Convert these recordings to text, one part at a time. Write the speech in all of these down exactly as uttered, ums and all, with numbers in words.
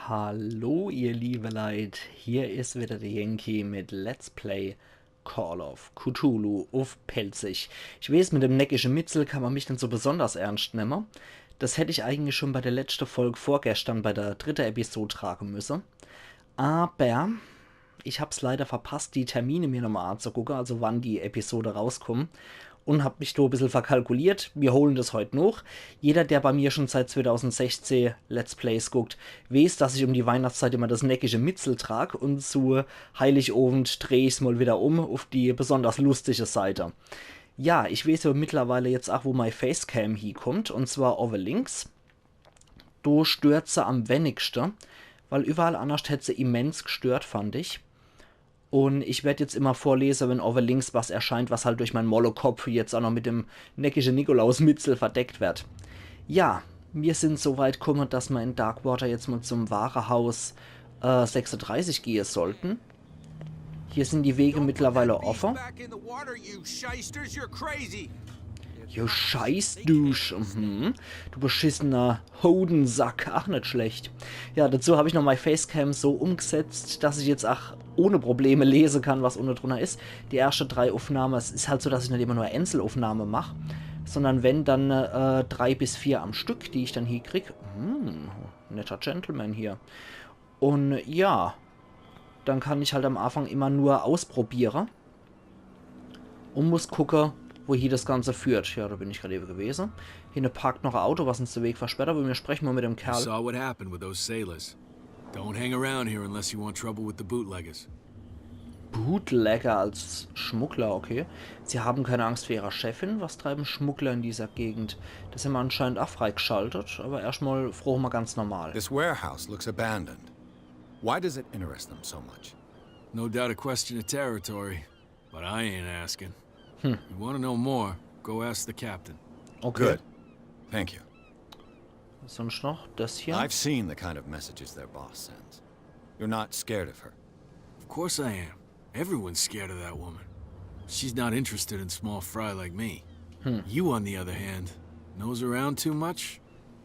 Hallo, ihr liebe Leit, hier is wieder der Yankee mit Let's Play Call of Cthulhu uff Pälzisch. Ich weeß, mit dem neckische Mitzel kann man mich net so besonders ernst nemme. Das hätt ich eigentlich schon bei der letschte Folg vorgestern, bei der dritte Episode, trage müsse. Aber ich hab's leider verpasst, die Termine mir nochmal anzugucke, also wann die Episode rauskommen. Un hab mich do e bissel verkalkuliert. Mir holen das heut noch. Jeder, der bei mir schon seit zweitausendsechzehn Let's Plays guckt, weeß, dass ich um die Weihnachtszeit immer das neckische Mitzel trag un zu Heiligowend dreh ich's mal wieder um uff die besonders lustige Seite. Ja, ich weeß aber mittlerweile jetzt auch, wo mei Facecam hiekommt, un zwar owwe links. Do stört se am wenigschte, weil überall annerscht hätt se immens gstört, fand ich. Un ich werd jetzt immer vorlese, wenn owwe links was erscheint, was halt durch mein Mollekopf jetzt auch noch mit dem neckische Nikolaus-Mitzel verdeckt werd. Ja, mir sind so weit kumme, dass mer in Darkwater jetzt mal zum Warehaus äh, sechsunddreißig gehe sollten. Hier sind die Wege mittlerweile offe. Back in the water, you shysters. You're crazy. Jo, Scheißdusch. Mhm. Du beschissener Hodensack. Ach, net schlecht. Ja, dazu hab ich noch mei Facecam so umgesetzt, dass ich jetzt ach ohne Probleme lese kann, was unne drunner is. Die erschte drei Uffnahme, es is halt so, dass ich net immer nur Einzelaufnahme mach, sondern wenn, dann äh, drei bis vier am Stück, die ich dann hiekrieg. Hm, netter Gentleman hier. Un ja, dann kann ich halt am Anfang immer nur ausprobiere un muss gucke, wohin das Ganze führt. Ja, da bin ich grad ewe gewese. Hinne parkt noch e Auto, was uns de Weg versperrt, aber mir sprechen mal mit dem You Kerl. Saw what happened with those sailors. Don't hang around here unless you want trouble with the bootleggers. Bootlegger als Schmuggler, okay. Sie haben keine Angst vor ihrer Chefin. Was treiben Schmuggler in dieser Gegend? Das hämmer anscheinend auch freigeschaltet, aber erstmal froche mer ganz normal. This warehouse looks abandoned. Why does it interest them so much? No doubt a question of territory, but I ain't asking. You want to know more? Go ask the captain. Okay. Good. Thank you. Was sonst noch? Das hier? I've seen the kind of messages their boss sends. You're not scared of her. Of course I am. Everyone's scared of that woman. She's not interested in small fry like me. You, on the other hand, nose around too much,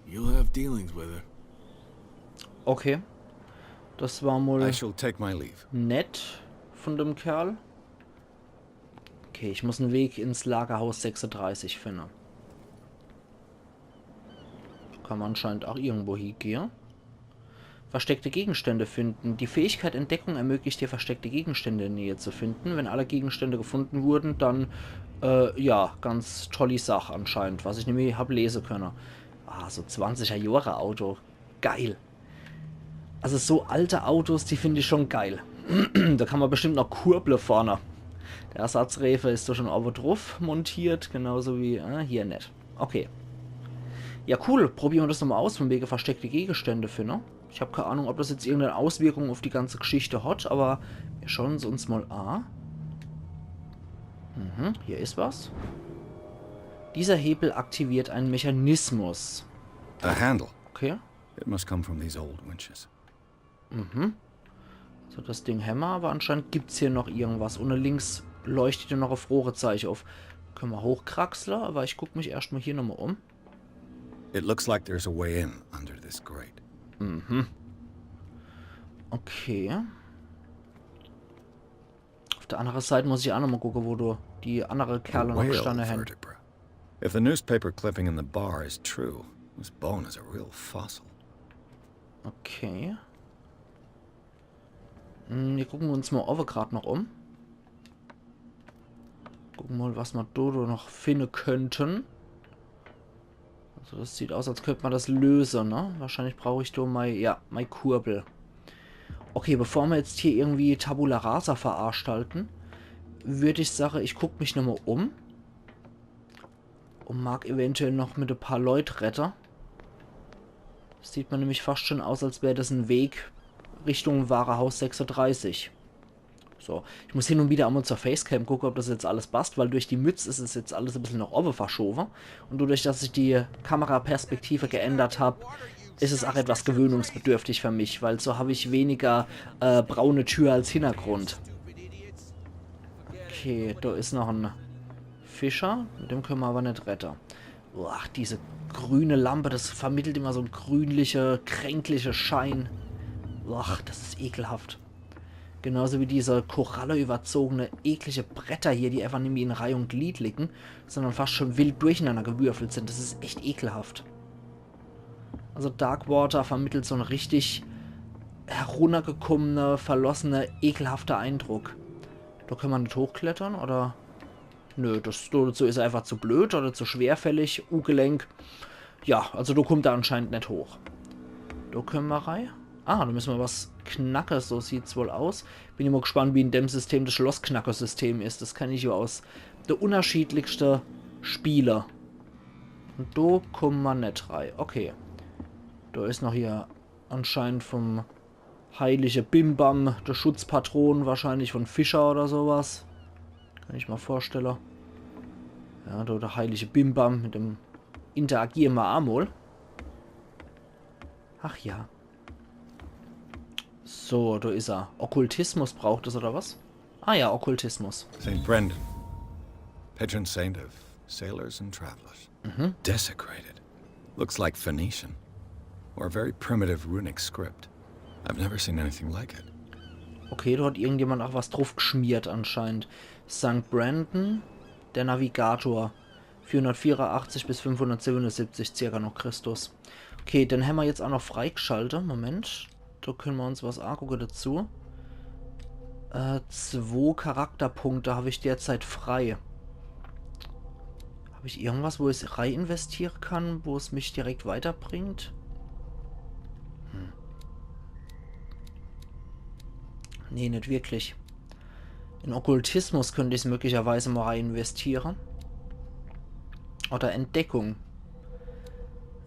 you'll have dealings with her. Okay. Das war I mal shall take my leave. nett von dem Kerl. Okay, ich muss en Weg ins Lagerhaus sechsunddreißig finde. Kann man anscheinend auch irgendwo hiegehe. Versteckte Gegenstände finden. Die Fähigkeit Entdeckung ermöglicht dir, versteckte Gegenstände in der Nähe zu finden. Wenn alle Gegenstände gefunden wurden, dann, äh, ja, ganz tolli Sach anscheinend, was ich nämlich hab lese könne. Ah, so zwanziger Jahre Auto. Geil. Also so alte Autos, die find ich schon geil. Da kann man bestimmt noch kurble vorne. Der Ersatzrefe is da schon oben drauf montiert, genauso wie, äh, hier net. Okay. Ja, cool. Probieren wir das nochmal aus, von wegen versteckte Gegenstände finde. Ich hab keine Ahnung, ob das jetzt irgendeine Auswirkung auf die ganze Geschichte hat, aber wir schauen es uns mal an. Mhm, hier ist was. Dieser Hebel aktiviert einen Mechanismus. A handle. Okay. It must come from these old winches. So, das Ding hämmer, aber anscheinend gibt's hier noch irgendwas. Unne links leuchtet ja noch e Fragezeiche auf. Können wir hochkraxeln, aber ich guck mich erstmal hier nochmal um. It looks like there's a way in under this grate. Okay. Auf der anderen Seite muss ich auch nochmal gucken, wo du die andere Kerle noch Whale gestanden haben. vertebra. If the newspaper clipping in the bar is true, this bone is a real fossil. Okay. Hm, wir gucken uns mal oben grad noch um. Gucken mal, was wir do noch finden könnten. Also das sieht aus, als könnte man das lösen, ne? Wahrscheinlich brauche ich do mei, ja, mei Kurbel. Okay, bevor wir jetzt hier irgendwie Tabula Rasa veranstalten, würde ich sagen, ich guck mich nochmal um. Und mag eventuell noch mit ein paar Leut rette. Sieht man nämlich fast schon aus, als wäre das ein Weg Richtung Warehaus sechsunddreißig. So, ich muss hin und wieder einmal zur Facecam gucken, ob das jetzt alles passt, weil durch die Mütze ist es jetzt alles ein bisschen nach oben verschoben. Und dadurch, dass ich die Kameraperspektive geändert habe, ist es auch etwas gewöhnungsbedürftig für mich, weil so habe ich weniger äh, braune Tür als Hintergrund. Okay, da ist noch ein Fischer, mit dem können wir aber nicht retten. Boah, diese grüne Lampe, das vermittelt immer so einen grünliche, kränkliche Schein. Boah, das is ekelhaft. Genauso wie diese Koralle überzogene, eklige Bretter hier, die einfach nimmi in Reih und Glied liegen, sondern fast schon wild durcheinander gewürfelt sind. Das is echt ekelhaft. Also Darkwater vermittelt so en richtig herunnergekommene, verlossene, ekelhafte Eindruck. Da kann ma net hochklettere, oder? Nö, das, dazu is er einfach zu blöd oder zu schwerfällig, ungelenk. Ja, also da kommt er anscheinend net hoch. Da können ma rei. Ah, da müssen ma was knacke, so sieht's wohl aus. Bin immer gespannt, wie in dem System das Schlossknacker-System is. Das kenn ich ja aus de unterschiedlichste Spiele. Und da kommen ma net rei. Okay. Da is noch hier anscheinend vom heilige Bimbam, der Schutzpatron wahrscheinlich von Fischer oder sowas. Kann ich ma vorstelle. Ja, da der heilige Bimbam, mit dem interagiere ma amol. Ach ja. So, da is er. Okkultismus braucht es, oder was? Ah ja, Okkultismus. Saint Brendan, patron saint of sailors and travelers. Desecrated. Looks like Phoenician. Or a very primitive runic script. I've never seen anything like it. Okay, da hat irgendjemand auch was drauf geschmiert anscheinend. Sankt Brendan, der Navigator. Vierhundertvierundachtzig bis fünfhundertsiebenundsiebzig circa noch Christus. Okay, den hämmer jetzt auch noch freigeschaltet. Moment. Da können ma uns was angucke dazu. Äh, zwo Charakterpunkte hab ich derzeit frei. Hab ich irgendwas, wo ich rei investiere kann, wo es mich direkt weiterbringt? Hm. Nee, net wirklich. In Okkultismus könnt ich's möglicherweise mal rei investiere. Oder Entdeckung.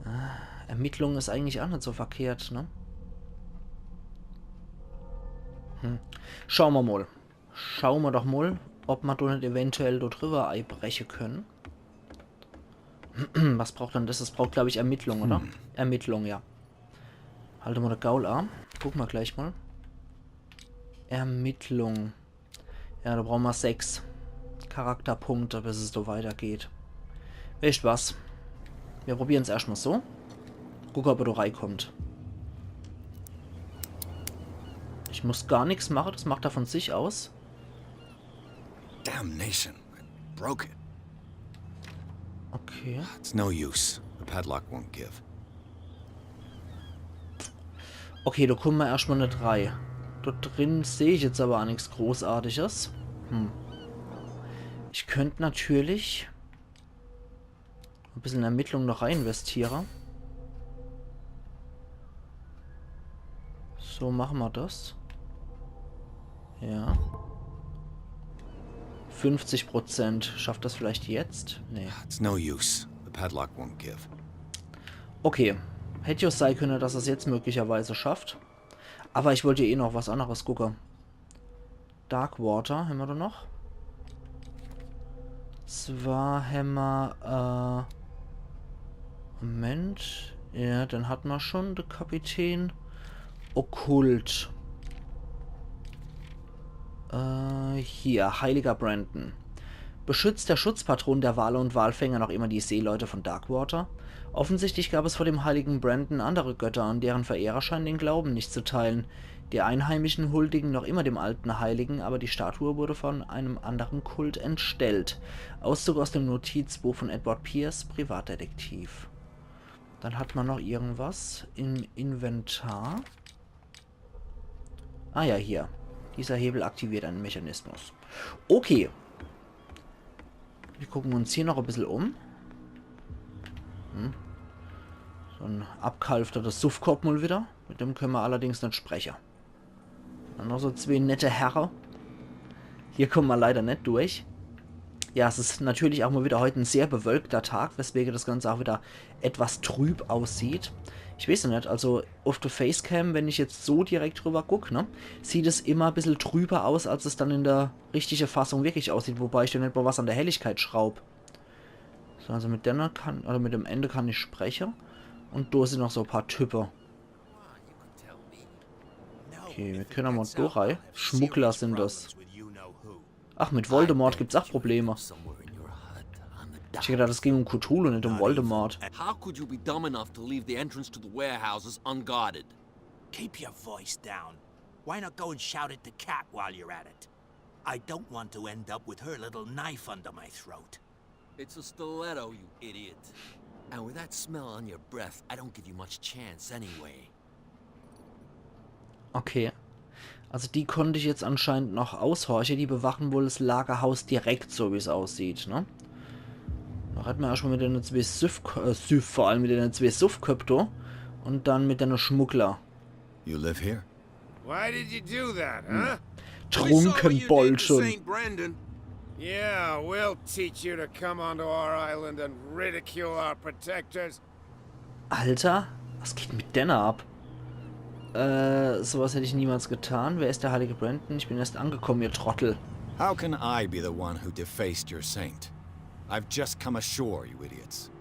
Ah, Ermittlung is eigentlich auch net so verkehrt, ne? Hm. Schaue ma mal. Schaue ma doch mal, ob ma da net eventuell da drüber eibreche können. Was braucht dann das? Das braucht, glaub ich, Ermittlung, oder? Ermittlung, ja. Halte ma de Gaul a. Guck ma gleich mal. Ermittlung. Ja, da brauche ma sechs Charakterpunkte, bis es so weitergeht. Weescht was? Wir probieren's erscht mal so. Gucke, ob er da reikommt. Ich muss gar nix mache, das macht er von sich aus. Damnation. I broke it. Okay. It's no use. The padlock won't give. Okay, da komme ma erscht mal net rei. Dort drin seh ich jetzt aber auch nix Großartiges. Hm. Ich könnt natürlich e bissel in Ermittlung noch rei investiere. So mache ma das. Ja. Fünfzig Prozent. Schafft das vielleicht jetzt? Nee. It's no use. The padlock won't give. Okay. Hätt ja sei könne, dass er's jetzt möglicherweise schafft. Aber ich wollt ja eh noch was anderes gucke. Darkwater hämmer da noch. Zwar hämmer, äh, Moment. Ja, den hat ma schon, de Kapitän. Okkult. Äh, hier, heiliger Brendan. Beschützt der Schutzpatron der Wale und Walfänger noch immer die Seeleute von Darkwater? Offensichtlich gab es vor dem heiligen Brendan andere Götter, und deren Verehrer scheinen den Glauben nicht zu teilen. Die Einheimischen huldigen noch immer dem alten Heiligen, aber die Statue wurde von einem anderen Kult entstellt. Auszug aus dem Notizbuch von Edward Pierce, Privatdetektiv. Dann hat ma noch irgendwas im Inventar. Ah ja, hier. Dieser Hebel aktiviert einen Mechanismus. Okay. Wir gucken uns hier noch e bissel um. Hm. So en abgehalfterter Suffkopp mal wieder. Mit dem können ma allerdings net spreche. Dann noch so zwee nette Herre. Hier komme ma leider net durch. Ja, es is natürlich auch mal wieder heute ein sehr bewölkter Tag, weswegen das Ganze auch wieder etwas trüb aussieht. Ich weiß ja net, also auf der Facecam, wenn ich jetzt so direkt drüber guck, ne, sieht es immer e bissel trüber aus, als es dann in der richtigen Fassung wirklich aussieht, wobei ich da net mal was an der Helligkeit schraub. So, also mit denne kann, oder mit dem Ende kann ich spreche. Und da sind noch so e paar Type. Okay, wir können mal da rei. Schmuggler sind das. Ach, mit Voldemort gibt's auch Probleme. Ich hab gedacht, es ging um Cthulhu, net um Voldemort. How could you be dumb enough to leave the entrance to the warehouses unguarded? Keep your voice down. Why not go and shout at the cat while you're at it? I don't want to end up with her little knife under my throat. It's a stiletto, you idiot. And with that smell on your breath, I don't give you much chance anyway. Okay. Also die konnte ich jetzt anscheinend noch aushorche. Die bewachen wohl das Lagerhaus direkt, so wie es aussieht, ne? Da hat man ja schon mit den zwei Süff, äh, Süff, vor allem mit den zwei Suffköpp do. Und dann mit den Schmuggler. You live here? Why did you do that, huh? We saw what you did to Trunkenbolzen. Saint Brendan. Yeah, we'll teach you to come onto our island and ridicule our protectors. Alter, was geht mit denne ab? Äh, sowas hätte ich niemals getan. Wer ist der heilige Brendan? Ich bin erst angekommen, ihr Trottel. How can I be the one who defaced your saint? I've just come ashore, you idiots.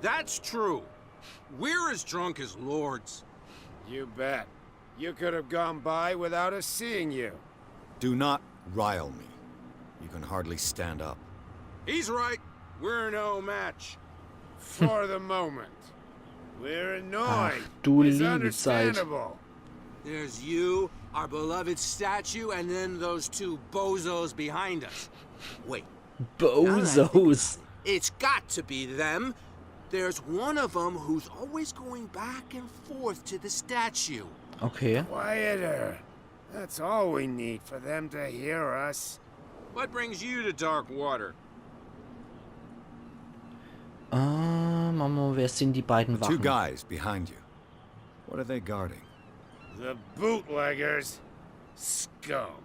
That's true. We're as drunk as lords. You bet. You could have gone by without us seeing you. Do not rile me. You can hardly stand up. He's right. We're no match. For the moment. We're Ach, annoyed. du It's liebe Zeit. Understandable. There's you, our beloved statue, and then those two bozos behind us. Wait, Bozos. It's got to be them. There's one of them who's always going back and forth to the statue. Okay. Quieter. That's all we need for them to hear us. What brings you to Dark Water? Äh, Mama, wer sind die beiden The two Wachen? Guys behind you. What are they guarding? The bootleggers. Scum.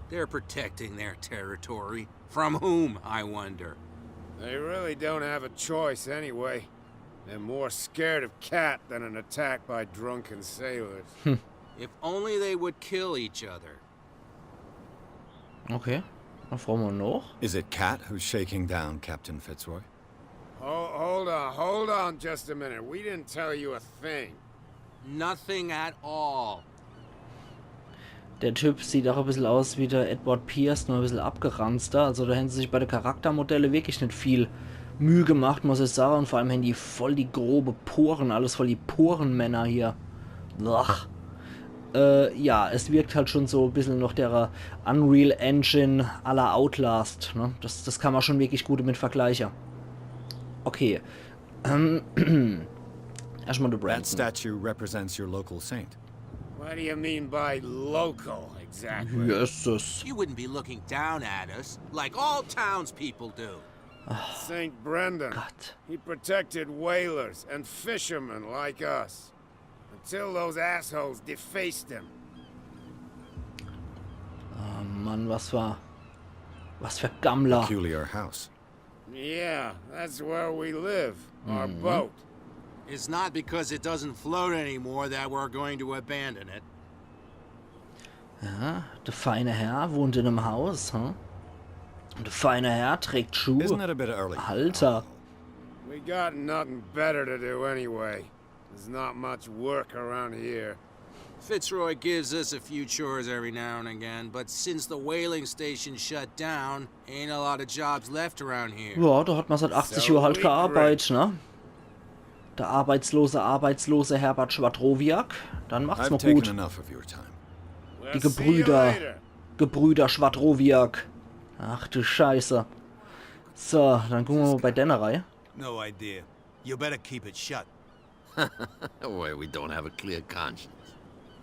They're protecting their territory. From whom, I wonder? They really don't have a choice anyway. They're more scared of Cat than an attack by drunken sailors. If only they would kill each other. Okay. Dann fragen wir noch. Is it Cat who's shaking down Captain Fitzroy? Oh, hold on, hold on just a minute. We didn't tell you a thing. Nothing at all. Der Typ sieht auch ein bisschen aus wie der Edward Pierce, nur ein bisschen abgeranzter. Also da haben sie sich bei den Charaktermodellen wirklich nicht viel Mühe gemacht, muss ich sagen. Und vor allem haben die voll die grobe Poren, alles voll die Porenmänner hier. Blach. Äh, ja, es wirkt halt schon so ein bisschen nach der Unreal Engine à la Outlast. Ne? Das, das kann man schon wirklich gut damit vergleichen. Okay. Ähm, erstmal der That Brendan. Statue represents your local saint. What do you mean by local, exactly? Jesus. You wouldn't be looking down at us, like all townspeople do. Saint Brendan. Gott. He protected whalers and fishermen like us. Until those assholes defaced him. Oh Mann, was für, was für Gammler. Peculiar house. Yeah, that's where we live. Our boat. It's not because it doesn't float anymore that we're going to abandon it. Ja, der feine Herr wohnt in einem Haus, hm? Und der feine Herr trägt Schuhe. Isn't it a bit early? Alter. We got nothing better to do anyway. There's not much work around here. Fitzroy gives us a few chores every now and again, but since the whaling station shut down, ain't a lot of jobs left around here. Ja, da hat man seit achtzig So Jahren halt we keine Arbeit, ne? Der arbeitslose, arbeitslose Herbert Schwadrowiak, dann macht's I've mal taken gut. Enough of your time. We'll Die see you Gebrüder. Later. Gebrüder Schwadrowiak. Ach du Scheiße. So, dann gucken wir mal bei denne rei. No idea. You better keep it shut. Why, we don't have a clear conscience.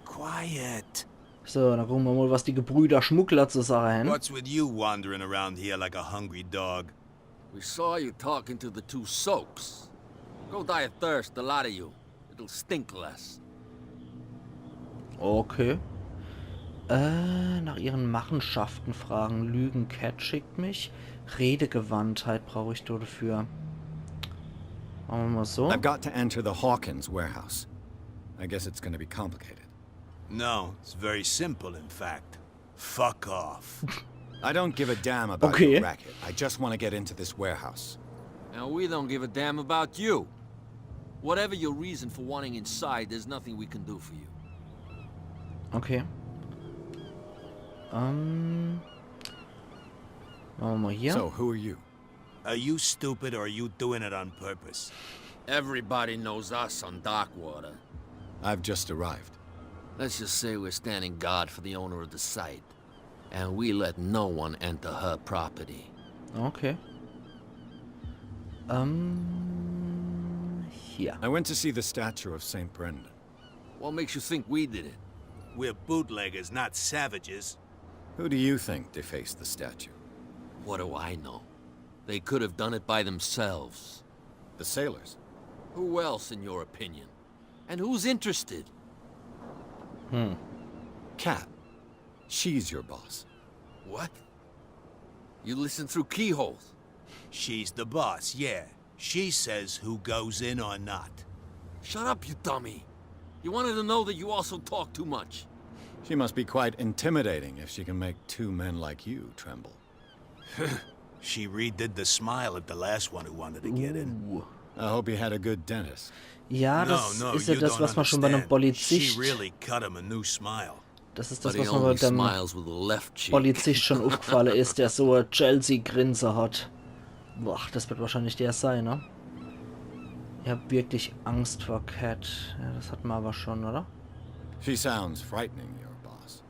Quiet. So, dann gucken wir mal, was die Gebrüder Schmuggler zur Sache haben. What's with you wandering around here like a hungry dog? We saw you talking to the two soaks. Go die of thirst, the lot of you. It'll stink less. Okay. Äh, nach ihren Machenschaften fragen. Lügen, Cat schickt mich. Redegewandtheit brauche ich dafür. Machen wir mal so. I've got to enter the Hawkins warehouse. I guess it's gonna be complicated. No, it's very simple, in fact. Fuck off. I don't give a damn about Okay. your racket. I just want to get into this warehouse. And we don't give a damn about you. Whatever your reason for wanting inside, there's nothing we can do for you. Okay. Ähm. Machen wir mal hier. So, who are you? Are you stupid or are you doing it on purpose? Everybody knows us on Darkwater. I've just arrived. Let's just say we're standing guard for the owner of the site, and we let no one enter her property. Okay. Ähm, hier. I went to see the statue of Saint Brendan. What makes you think we did it? We're bootleggers, not savages. Who do you think defaced the statue? What do I know? They could have done it by themselves. The sailors. Who else, in your opinion? And who's interested? Hm. Kat. She's your boss. What? You listen through keyholes. She's the boss, yeah. She says who goes in or not. Shut up, you dummy. You wanted to know that you also talk too much. She must be quite intimidating if she can make two men like you tremble. She redid the smile at the last one who wanted to get in. Uh. I hope you had a good dentist. Ja, No, das no, is ja you das, don't was man schon bei einem understand. Polizist. She really cut him a new smile. Das is But das, he was mir only bei dem smiles with the left cheek. Polizist schon aufgefallen is, der so e Chelsea-Grinse hat. Boah, das wird wahrscheinlich der sein, ne? Ich hab wirklich Angst vor Kat. Ja, das hat man aber schon, oder? She sounds frightening, your boss.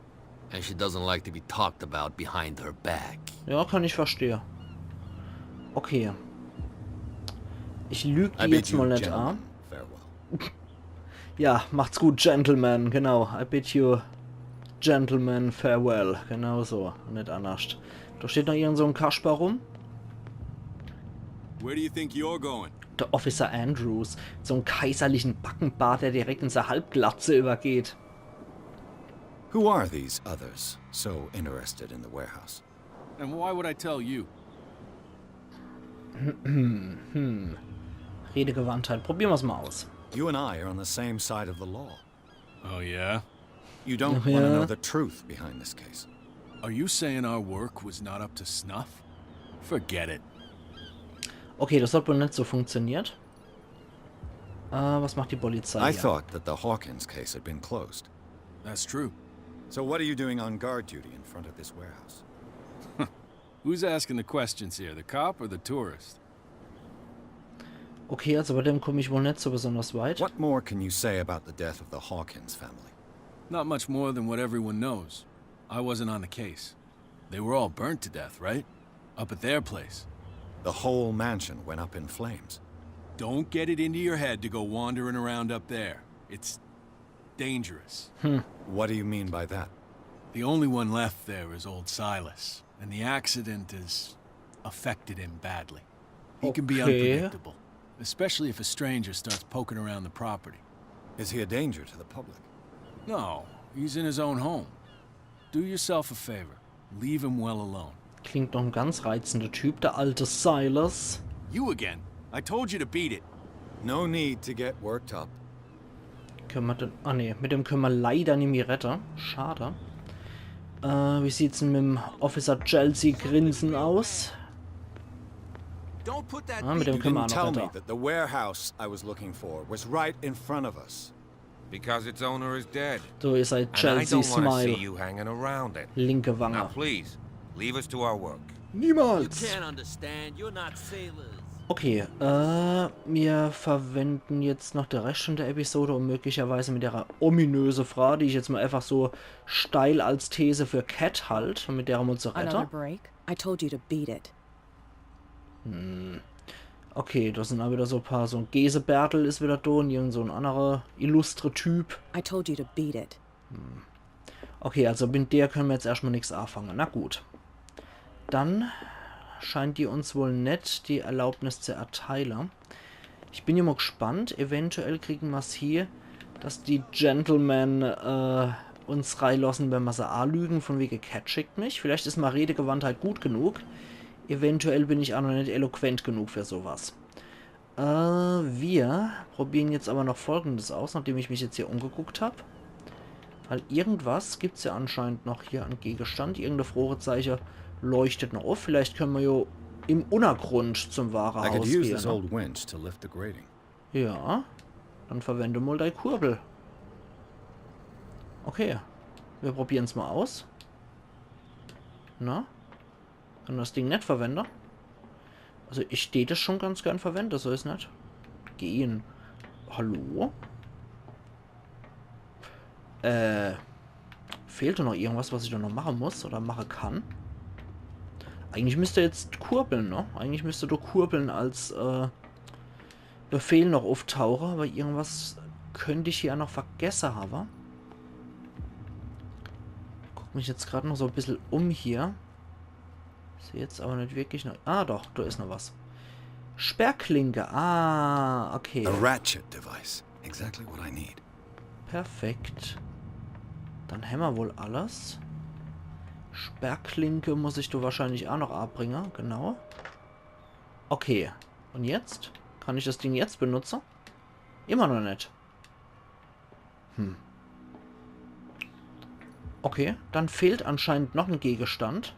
And she doesn't like to be talked about behind her back. Ja, kann ich verstehen. Okay. Ich lüg I die bid jetzt you, mal net a. Gentlemen, farewell. Ja, macht's gut, Gentlemen, genau. I bid you, Gentlemen, farewell. Genau so, net annerscht. Da steht noch irgend so e Kasper rum. Where do you think you're going? Der Officer Andrews, so e kaiserlichen Backenbart, der direkt in sei Halbglatze übergeht. Who are these others so interested in the warehouse? And why would I tell you? Redegewandtheit. Probieren wir's mal aus. You and I are on the same side of the law. Oh, yeah? You don't Yeah. want to know the truth behind this case. Are you saying our work was not up to snuff? Forget it. Okay, das hat wohl net so funktioniert. Äh, was macht die Polizei I hier? Thought that the Hawkins case had been closed. That's true. So what are you doing on guard duty in front of this warehouse? Who's asking the questions here, the cop or the tourist? Okay, also bei dem komme ich wohl net so besonders weit. What more can you say about the death of the Hawkins family? Not much more than what everyone knows. I wasn't on the case. They were all burnt to death, right? Up at their place. The whole mansion went up in flames. Don't get it into your head to go wandering around up there. It's dangerous. What do you mean by that? The only one left there is old Silas, and the accident has affected him badly. He can be Okay. Unpredictable, especially if a stranger starts poking around the property. Is he a danger to the public? No, he's in his own home. Do yourself a favor. Leave him well alone. Klingt doch e ganz reizender Typ, der alte Silas. You again. I told you to beat it. No need to get worked up. Können wir denn... Ah, nee, mit dem können wir leider nimmi redde. Schade. Äh, wie sieht's denn mit dem Officer Chelsea Grinsen aus? Don't put that Ah, mit dem You können wir didn't auch tell noch me redde. That the warehouse I was looking for was right in front of us. Because its owner is dead. So is halt And I Chelsea don't want to see Smile. You hanging around it. Linke Now, Wange. Please, leave us to our work. You Niemals! Can't understand. You're not sailors. Okay, äh, wir verwenden jetzt noch de Rescht von der Episode, um möglicherweise mit der ominöse Frau, die ich jetzt mal einfach so steil als These für Kat halt, mit der mal zu Another redde. Break? I told you to beat it. Okay, da sind auch wieder so e paar, so e Gesebärtel is wieder da und irgend so e anderer illustre Typ. I told you to beat it. Okay, also mit der können wir jetzt erschtmal nix anfangen. Na gut. Dann scheint die uns wohl net die Erlaubnis zu erteile. Ich bin ja mal gespannt. Eventuell kriegen mer's hier, dass die Gentlemen äh, uns reilossen, wenn mer se alügen, von wege Kat schickt mich. Vielleicht is mei Redegewandtheit gut genug. Eventuell bin ich auch noch net eloquent genug für sowas. Äh, wir probieren jetzt aber noch Folgendes aus, nachdem ich mich jetzt hier umgeguckt hab. Weil irgendwas gibt's ja anscheinend noch hier an Gegenstand. Irgendein Fragezeichen leuchtet noch auf. Vielleicht können wir ja im Untergrund zum I could Warenhaus use gehen. This Ne? Old winch to lift the grating. Ja, dann verwende mal deine Kurbel. Okay, wir probieren's mal aus. Na? Kann das Ding net verwende? Also ich tät das schon ganz gern verwende, so is net. Gehen. Hallo? Äh, fehlt do noch irgendwas, was ich do noch mache muss oder mache kann? Eigentlich müsst jetzt Kurbeln, ne? Eigentlich müsst do Kurbeln als, äh, Befehl noch uftauche, aber irgendwas könnt ich hier noch vergesse habe. Guck mich jetzt grad noch so e bissel um hier. Seh jetzt aber net wirklich noch. Ah, doch, do is noch was. Sperrklinke. Ah, okay. A ratchet device. Exactly what I need. Perfekt. Dann hämmer wohl alles. Sperrklinke muss ich do wahrscheinlich aa noch abringe, genau. Okay. Und jetzt? Kann ich das Ding jetzt benutze? Immer noch net. Hm. Okay, dann fehlt anscheinend noch en Gegenstand.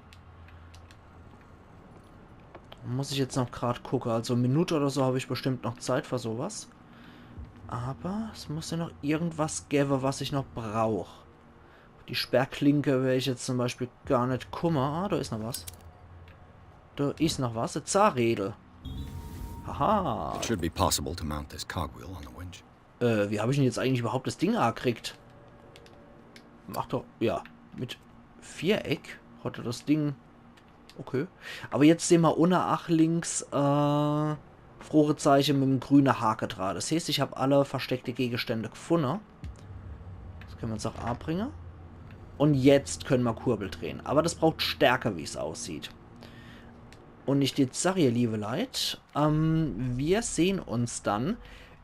Muss ich jetzt noch grad gucke. Also Minute oder so hab ich bestimmt noch Zeit für sowas. Aber es muss ja noch irgendwas gewwe, was ich noch brauch. Die Sperrklinke wär ich jetzt zum Beispiel gar net kumme. Ah, do is noch was. Do is noch was. E Zahnrädel. Haha. It should be possible to mount this cogwheel on the winch. Äh, wie hab ich denn jetzt eigentlich überhaupt das Ding aakriegt? Ach doch, ja. Mit Viereck hat er das Ding. Okay. Aber jetzt sehn mer unne ach links, äh, Fragezeiche mit em grüne Hake dra. Das heißt, ich hab alle versteckte Gegenstände gefunne. Das können mer uns ach abringe. Und jetzt können mer Kurbel drehen. Aber das braucht Stärke, wie's aussieht. Und ich jetzt sag, ihr liebe Leit, ähm, wir sehn uns dann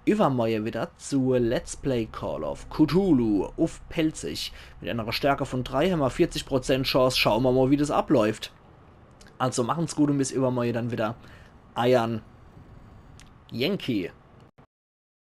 übermorje wieder zu Let's Play Call of Cthulhu uff Pälzisch. Mit einer Stärke von drei hämmer vierzig Prozent Chance. Schaue mer mal, wie das abläuft. Also machen's gut und bis übermorje dann wieder. Eiern Yankee.